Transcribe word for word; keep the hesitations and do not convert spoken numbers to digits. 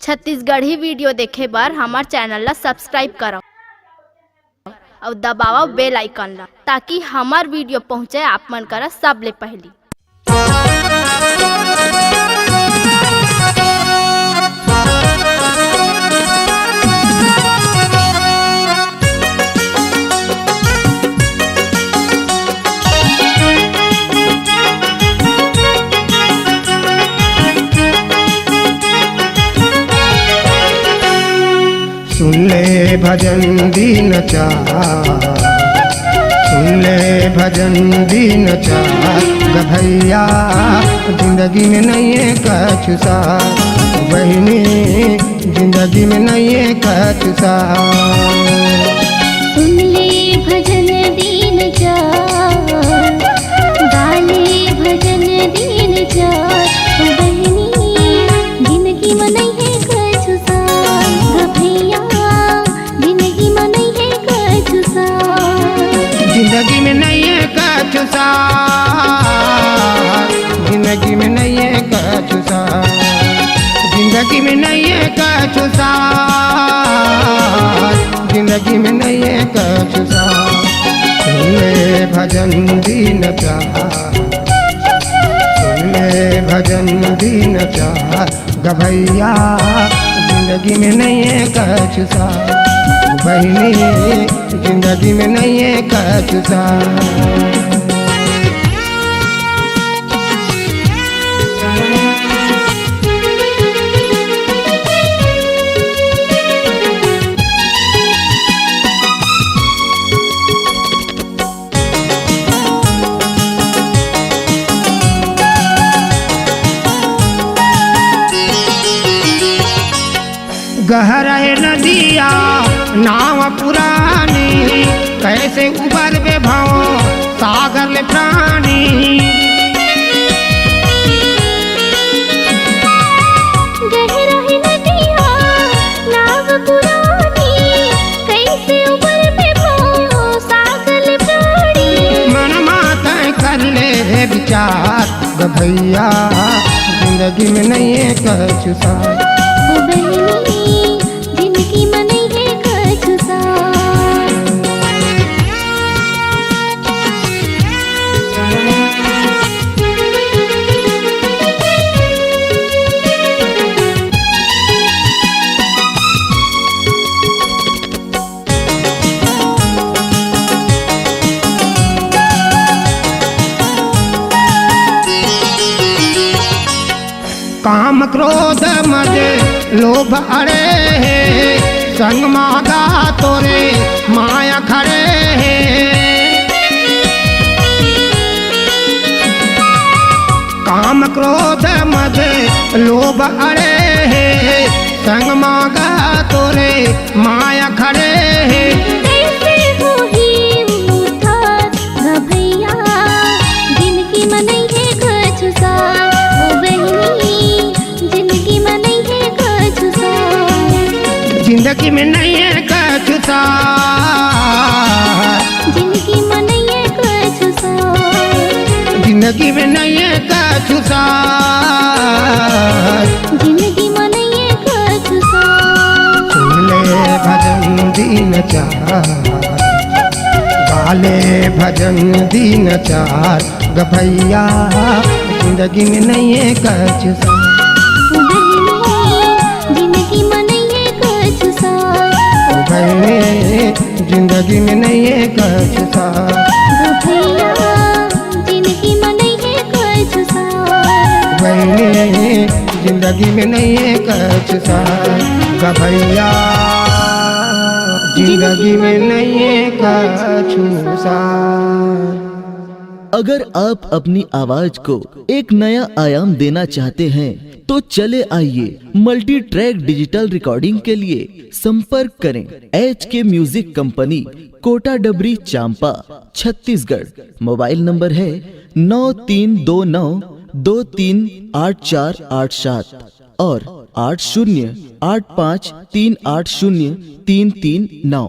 Chhattisgarhi video देखे बर हमर channel ला subscribe करव अउ दबावव bell icon ला, ताकि हमर video पहुँचे आप मन करा सबले पहिली। सुन ले भजन दीन चार, सुन ले भजन दीन चार, ग भैया, जिंदगी में नहीं है कछु सार, बहिनी, जिंदगी में नहीं है कछु सार। सुन ले भजन दीन चार, गा ले भजन दीन चार, बहिनी, जिंदगी में नहीं है कछु सार, ग भैया, जिंदगी में नहीं है कछु सार। जिंदगी में नहीं है कछु सार, जिंदगी में नहीं है कछु सार, जिंदगी में नहीं है कछु सार, जिंदगी में नहीं है कछु सार। सुन ले भजन दीन चार, सुन ले भजन दीन चार, ग भैया, जिंदगी में नहीं है कछु सार, बहिनी, जिंदगी में नहीं है कछु सार। गहरा है नदिया नाव पुरानी, कैसे उबरबे भव सागर ले प्राणी। गहरा है नदिया नाव पुरानी, कैसे उबरबे भव सागर ले प्राणी। मन मा तय कर ले विचार, ग भैया, जिंदगी में नहीं है कछु सार। ओ बहिनी, जिंदगी में नहीं है कछु सार। काम क्रोध मद लोभ अड़े हे, संग मागा तोरे माया खड़े हे। काम क्रोध मद लोभ अड़े हे, संग मागा तोरे माया खड़े हे। कैसे होही उद्धार ग भैया, जिंदगी में नहीं है कछु सार। ओ बहिनी, जिंदगी में नहीं है कछु सार। जिंदगी में नहीं है कछु सार। जिंदगी में नहीं है कछु सार। जिंदगी में नहीं है कछु सार। जिंदगी में नहीं है कछु सार। सुन ले भजन दीन चार, गा ले भजन दीन चार, ग भैया, जिंदगी में नहीं है कछु सार। बहिनी, जिंदगी में नहीं है कछु सार। ओ बहिनी, जिंदगी में नहीं है कछु सार। ग भैया, जिंदगी में नहीं है कछु सार। बहिनी, जिंदगी में नहीं है कछु सार। ग भैया, जिंदगी में नहीं है कछु सार। अगर आप अपनी आवाज को एक नया आयाम देना चाहते हैं, तो चले आइए मल्टी ट्रैक डिजिटल रिकॉर्डिंग के लिए संपर्क करें एच के म्यूजिक कंपनी, कोटा डबरी, चांपा, छत्तीसगढ़। मोबाइल नंबर है नौ तीन दो नौ दो तीन आठ चार आठ सात और आठ शून्य आठ पाँच तीन आठ शून्य तीन तीन नौ।